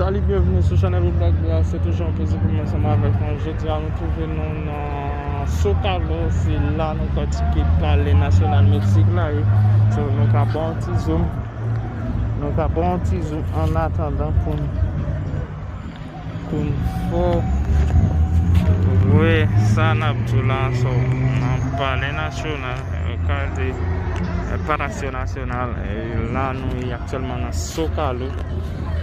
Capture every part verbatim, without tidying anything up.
Salut, byenveni sou chanèl Woodblock Beyaz. Se toujou yon plezi pou mwen ansanm avèk nou. Jodi a, nou twouve nou nan Zócalo. Se la nou pratike palè nasyonal Meksik la ye. So, nou ka ba w ti zoom. Nou ka ba w ti zoom an atandan pou n, pou n fè w wè sa n ap di w la. So, nan palè nasyonal, eh, ka di, eh, Palasyo Nasyonal, eh, la nou ye aktyèlman nan Zócalo.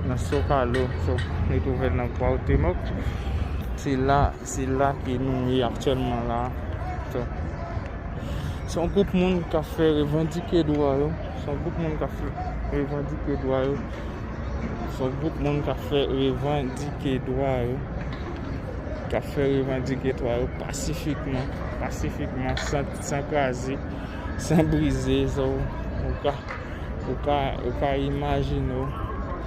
Nan Zócalo, so, nou twouve l nan Cuauhtémoc. Se la, se la ke nou ye aktyèlman la. So, se yon gwoup moun k ap fè revandike dwa yo. Se yon gwoup moun k ap fè revandike dwa yo. Se yon gwoup moun k ap fè revandike dwa yo. K ap fè revandike dwa yo pasifikman, pasifikman, san, san kraze, san brize. So, ou ka, ou ka, ou ka imajine w,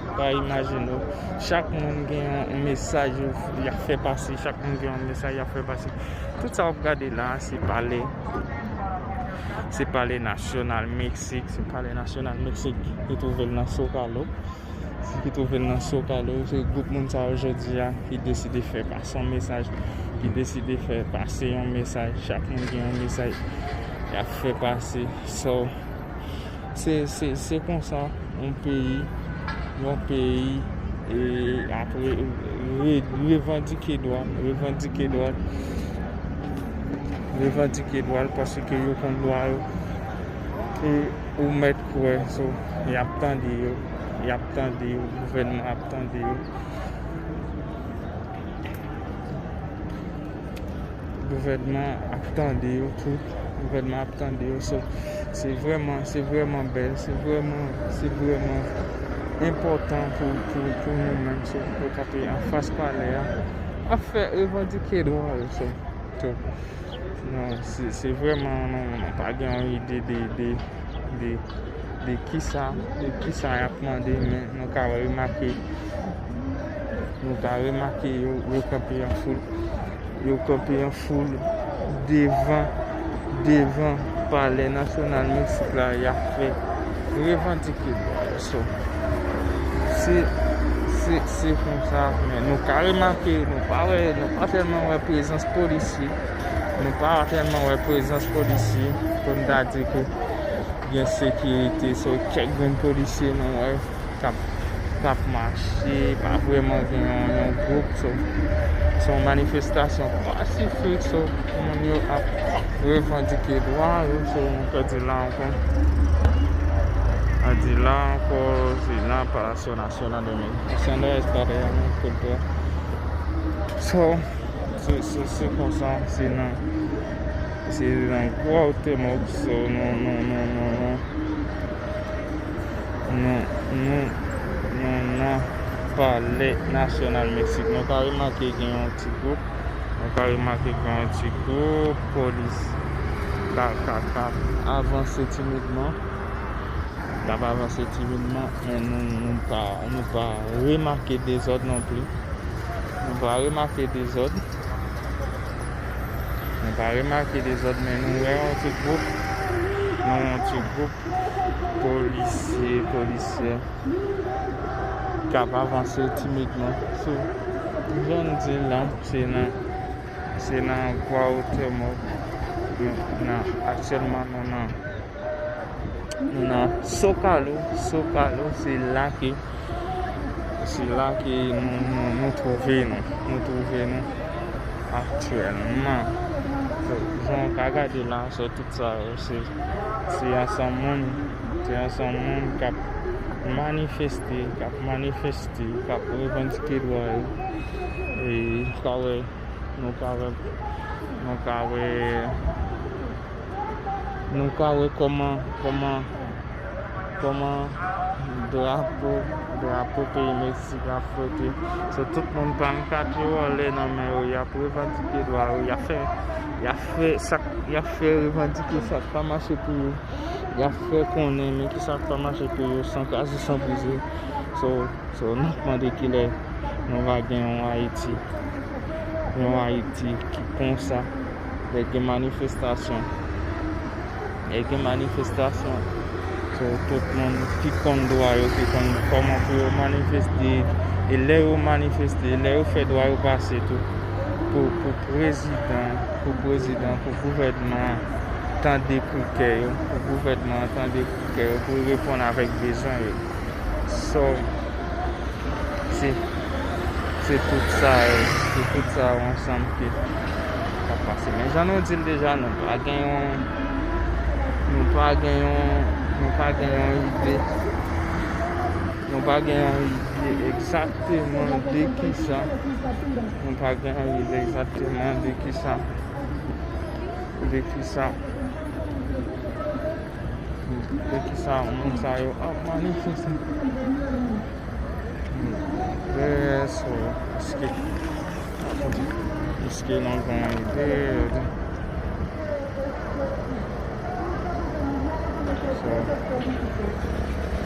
ou ka imajine w. Chak moun gen yon, yon mesaj yo, y ap fè pase, chak moun gen yon mesaj y ap fè pase. Tout sa w ap gade la, se palè, se palè nasyonal Meksik, se palè nasyonal Meksik ki twouve l nan Zócalo. Ki twouve l nan Zócalo, se gwoup moun sa yo jodi a ki deside fè pase yon mesaj, ki deside fè pase yon mesaj. Chak moun gen yon mesaj y ap fè pase. So, se, se, se konsa yon peyi, yon peyi, e apre, re-, revandike dwa, revandike dwa, revandike dwa l paske yo konn dwa yo. E ou mèt kwè, so, y ap tande yo, y ap tande yo, gouvènman ap tande yo. Gouvènman ap tande yo tou. Gouvènman ap tande yo. So, se vrèman, se vrèman bèl, se vrèman, se vrèman enpòtan pou, pou, pou nou menm, so, yo kanpe anfas palè a, ap fè revandike dwa yo. So, so, non, se, se vrèman, nou, nou pa gen yon ide de, de, de, de kisa, de kisa y ap mande, men nou ka remake, nou ka remake yo, yo kanpe an foul, yo kanpe an foul devan, devan Palè Nasyonal Meksik la, y ap fè revandike dwa yo. So, se, se, se konsa, men nou ka remake, nou pa wè, nou pa tèlman wè prezans polisye, nou pa tèlman wè prezans polisye, pou n ta di ke gen sekirite, so, kèk grenn polisye nou wè k ap, k ap mache, pa vrèman gen yon, yon gwoup, so, se yon manifestasyon pasifik, so, moun yo ap revandike dwa yo, so, nou ka di la ankò, a di la ankò, se nan Palasyo Nasyonal de Meksik, Hacienda Estatal, so, Se, se, se konsa, se nan, se nan Cuauhtémoc, so, nou, nou, nou, nou, nou, nou, nou, nou nan Palè Nasyonal Meksik. Nou ka remake gen yon ti gwoup, nou ka remake gen yon ti gwoup polis k ap, k ap, k ap avanse timidman. L ap avanse timidman, men nou, nou pa, nou pa remake dezòd non pli. Nou pa remake dezòd. Nou pa remake dezòd, men nou wè yon ti gwoup, nou wè yon ti gwoup polisye, polisyè k ap avanse timidman. So, jan m di l la, se nan, se nan Cuauhtémoc, nan, aktyèlman nou nan Nou nan Zócalo, Zócalo, se la ke, se la ke nou, nou, nou twouve nou, nou twouve nou aktyèlman. So, jan w ka gade la, so, tout sa yo, se, se ansanm moun, se ansanm moun k ap manifeste, k ap manifeste, k ap revandike dwa yo. E, sa wè, Nou ka wè, nou ka wè, nou ka wè kòman, kòman, kòman drapo, drapo peyi Meksik ap flote. So, tout moun pankart yo anlè nan men yo, y ap revandike dwa yo, y ap fè, y ap fè sa k, y ap fè revandike sa k pa mache pou yo. Y ap fè konnen men kisa k pa mache pou yo, san kraze, san brize. So, So, n ap mande kilè nou va gen yon Ayiti. Yon Ayiti ki konsa. Lè gen manifestasyon. Lè gen manifestasyon. So, tout moun ki konn dwa yo, ki konn kòman pou yo manifeste, E lè yo manifeste, lè yo fè dwa yo pase tou, pou, pou prezidan, pou prezidan, pou gouvènman an tande kri kè yo, pou gouvènman an tande kri kè yo, pou reponn avèk bezwen yo. So, se, se tout sa yo, se tout sa yo ansanm ki ap pase. Men jan nou di l deja, nou pa gen yon, nou pa gen yon, nou pa gen yon ide, nou pa gen yon ide egzakteman de kisa, nou pa gen yon ide egzakteman de kisa, de kisa, de kisa moun sa yo ap manifeste. Yes, so, èske, èske nou gen yon ide? So,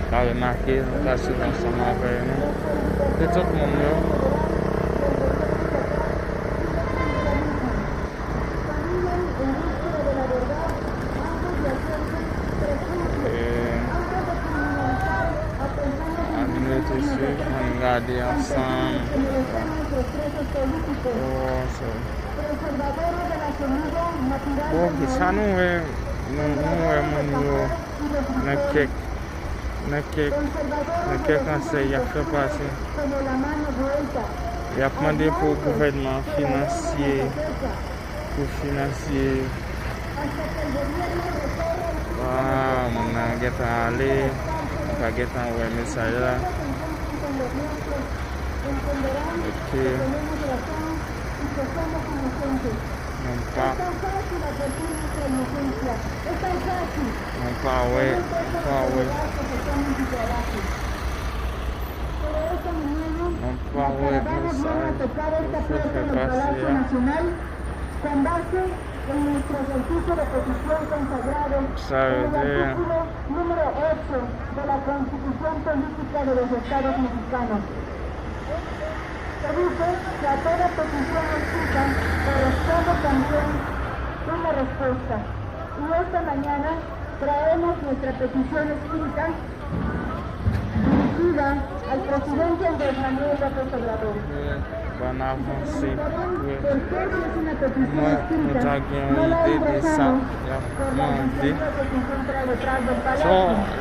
ka remake, nou ka swiv ansanm avè nou. Se tout moun yo. E, ann rete swiv, ann gade ansanm. Oh, so. Bon, ok, sa nou wè, nou, nou wè moun yo nan kèk, nan kèk, nan kèk ansèy y ap fè pase. Y ap mande pou gouvènman an finansye, pou finansye. Ah, moun nan gentan ale, pa gentan wè mesaj la. Ok. Mwen pa, mwen pa wè, mwen pa wè. Mwen pa wè mesaj yo fè, fè pase a. Sa yo di. Número ocho de la Constitución Política de los Estados Mexicanos, que dice que a toda petición escrita corresponde también una respuesta. Y esta mañana traemos nuestra petición escrita dirigida al presidente Andrés Manuel López Obrador. Ban avanse pou prè. Mwen, nou ta gen yon ide de sa y ap mande. So,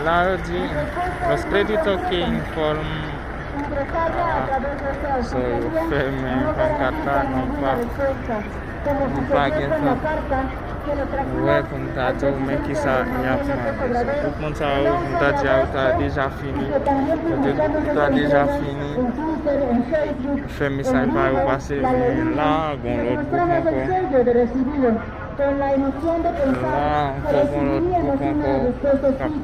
la yo di, los créditos que inform-, ah, so, yo fèmen pankat la, nou pa, nou pa gen tan. Wè, pou n ta di w, men kisa y ap mande. So, tout moun sa yo, pou n ta di a, yo ta deja fini. Yo te, yo ta deja fini. Fè mesaj pa yo pase, men la, gon lòt gwoup ankò. La, ankò, gon lòt gwoup ankò k ap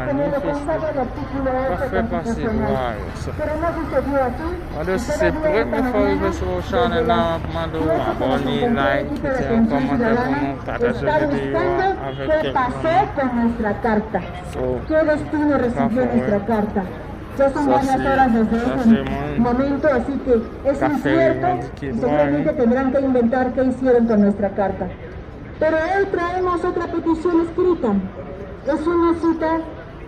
manifeste. K ap fè pase dwa yo. So, mande w si se premye fwa w rive sou chanèl la, m ap mande w abòne, like, kite yon kòmantè pou nou, pataje videyo a avèk kèk moun. So, pa fè wè. Sa se, sa se moun k ap fè revandike dwa yo. Pero hoy traemos otra petición escrita. Es una cita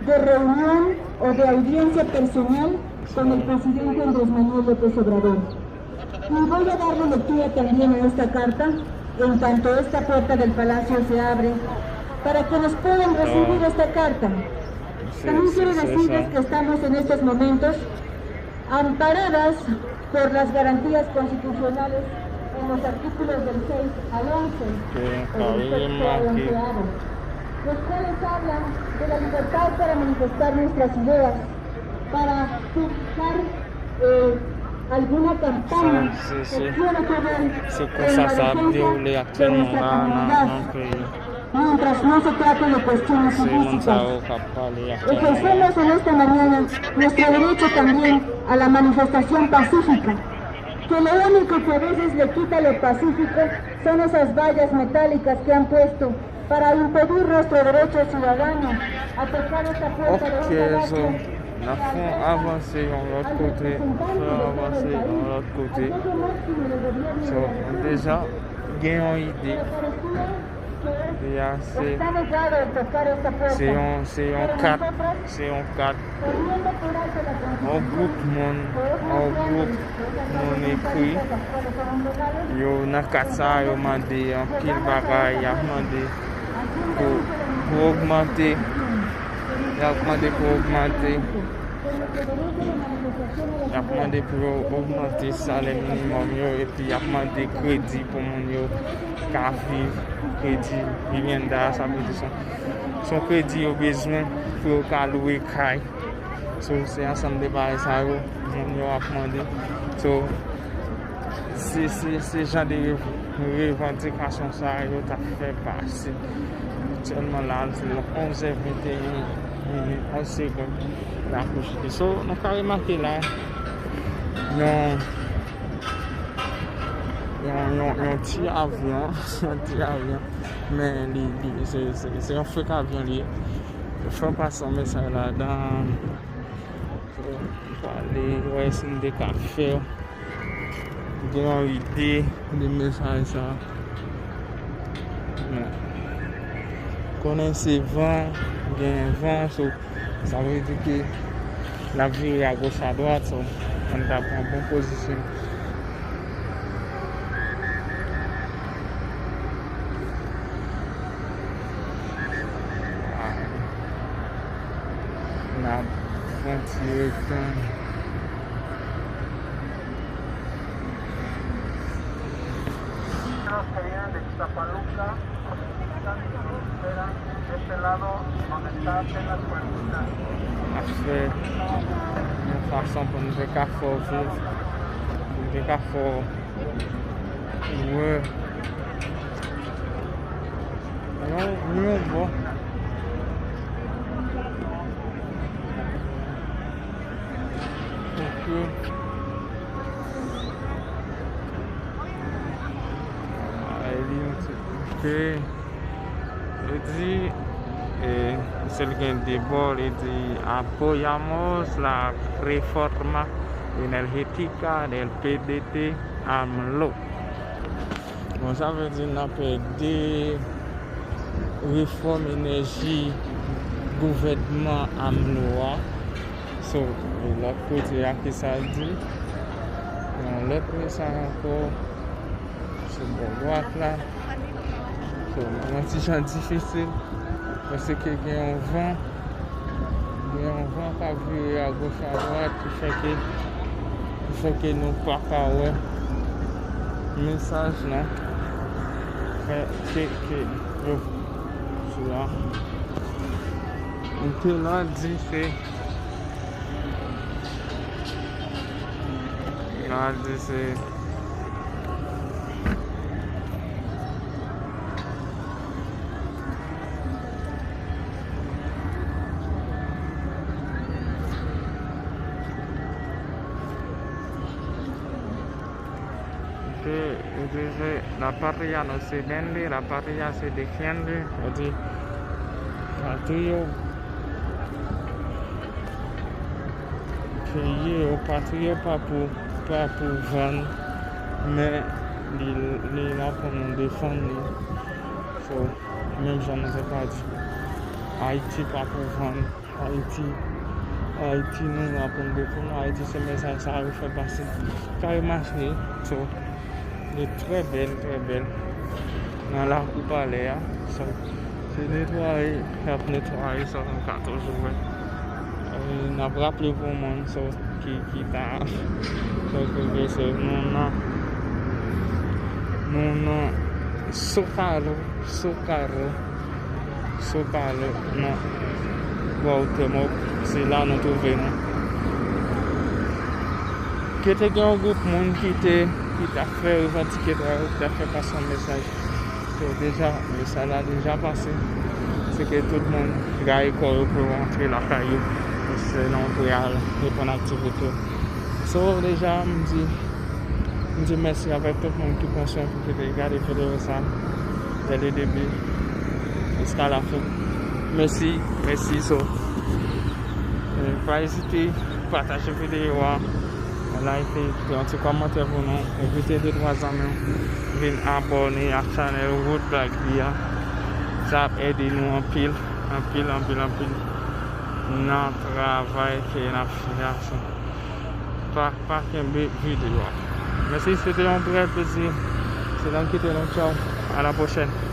de reunión o de audiencia personal con el presidente Andrés Manuel López Obrador. Y voy a darle lectura también a esta carta en tanto esta puerta del palacio se abre para quienes puedan recibir esta carta. También quiero decirles que estamos en estos momentos amparadas por las garantías constitucionales en los artículos del seis al once, o del sexto al onceavo, los cuales hablan de la libertad para manifestar nuestras ideas, para publicar, eh, alguna campaña que tiene que ver con la defensa de los derechos humanos. Mientras no se trate de cuestiones ilícitas. Ejercemos en esta mañana nuestro derecho también a la manifestación pacífica, que lo único que a veces le quita lo pacífico son esas vallas metálicas que han puesto para impedir nuestro derecho ciudadano a tocar esta puerta de un palacio. Ok, so, n ap fè yon avanse yon lòt kote, fè yon avanse yon lòt kote. So, nou deja gen yon ide. Li a se, se yon, se yon kat, se yon kat. Yon gwoup moun, yon gwoup moun ekri. Yo nan kat sa, yo mande anpil bagay, y ap mande pou, pou ogmante, y ap mande pou ogmante, y ap mande pou yo ogmante salè minimòm yo, epi y ap mande kredi pou moun yo ka viv, kredi vivienda, sa vle di se yon, se yon kredi yo bezwen pou yo ka lwe kay. So, se ansanm de bagay sa yo, moun yo ap mande. So, se, se, se jan de rev-, revandikasyon sa yo t ap fè pase. Aktyèlman la, se onz è venteyen minit, onz segonn la kouche. So, nou ka remake la, yon, yon, yon, yon ti avyon, yon ti avyon, men li, li, se, se, se yon fake avyon li ye. Fè pase yon mesaj ladan. So, m prale wè si m te ka fè gen yon ide de mesaj sa. Men, konnen se van, gen van, so, sa vle di ke l ap vire a goch a dwat, so, ann ta pran bon pozisyon. N ap pran ti retan. Los que vienen de Ixtapaluca, están en espera de este lado donde está apenas cuarenta. Ap fè yon fason pou nou te ka fè w viv, pou nou te ka fè w wè. Yon, yon bò. Ok. Ay, li yon ti koupe. Li di, e, se l gen de bò, li di apoyamos la reforma energética del P D T AMLO. Bon, sa vle di n ap ede refòm enèji gouvènman AMLO a. So, lòt kote a, ki sa l di? Yon lòt mesaj ankò sou bò dwat la. So, yon ti jan difisil, paske gen yon van, gen yon van k ap vire a goch a dwat, ki fè ke, ki fè ke nou pa ka wè mesaj lan. Fè ke, ke yo sou la. Mete la di se, la di se. Ke, ke se la patria no se vende, la patria se defiende. Yo di, patri yo peye, yo patri yo pa pou, pa pou vann, men li, li la pou nou defann li. So, menm jan nou te ka di, Ayiti pa pou vann. Ayiti, Ayiti, nou la pou n defann Ayiti, se mesaj sa yo fè pase. Kare mache, so, li trè bèl, trè bèl. Nan lakou palè a, so, se netwaye, y ap netwaye, so, nou ka toujou wè. E, n ap raple pou moun, so, ki, ki ta, so, ke, ke se nou nan, nou nan Zócalo. Zócalo, Zócalo, nan Cuauhtémoc, se la nou twouve nou. Ke te gen yon gwoup moun ki te, ki t ap fè revandike dwa yo, ki t ap fè pase yon mesaj. So, deja, mesaj la deja pase. Se ke tout moun gaye kò yo pou yo rantre lakay yo. Se nan pou y al repann aktivite yo. So, deja, m di, M di mèsi avèk tout moun ki pran swen pou ki te gade videyo sa dès le début jusqu'à la fin. Mèsi, mèsi, so, e, pa ezite pataje videyo a, like, kite yon ti kòmantè pou nou, envite de twa zanmi w vin abòne ak chanèl Road Black Bee a. Sa ap ede nou anpil, anpil, anpil, anpil nan travay ke n ap fè a. So, pa, pa kenbe videyo a. Mèsi, se te yon vrè plezi. Se nan kite nou. Tchaw. A la pwochèn.